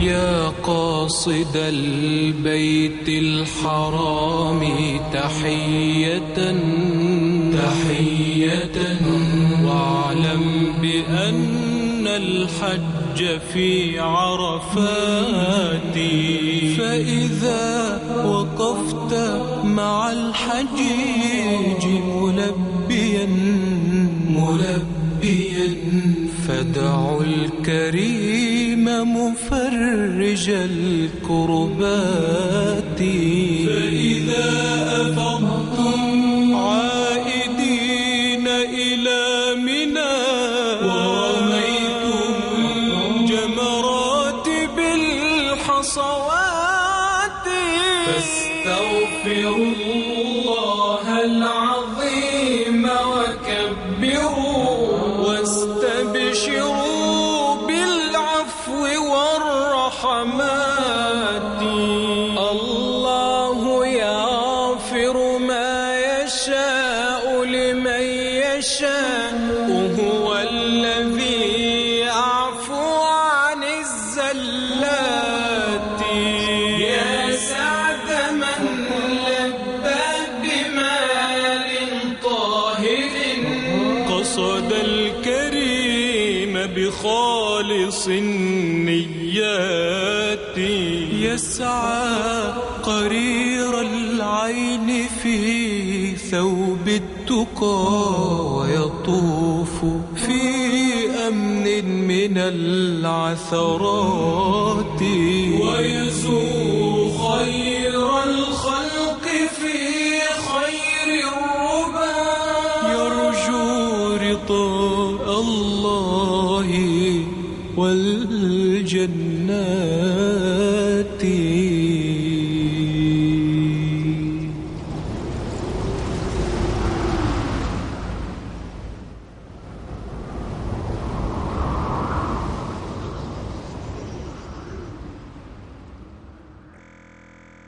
يا قاصد البيت الحرام تحية تحية، واعلم بأن الحج في عرفات. فإذا وقفت مع الحجيج ملبيا ملبيا، فادع الكريم مفرج الكربات. فإذا أفضتم عائدين إلى منى ورميتم الجمرات بالحصوات، فاستغفروا الله العظيم وكبروا واستبشروا بالعفو والرحمات. الله يغفر ما يشاء لمن يشاء، وهو الذي يعفو عن الزلات. يا سعد من لبى بمال طاهر، قصد الكريم بخالص النيات. يسعى قرير العين في ثوب التقى، ويطوف في أمن من العثرات، ويزور خير الخلق في خير الربا، يرجو رضا الله والجنات.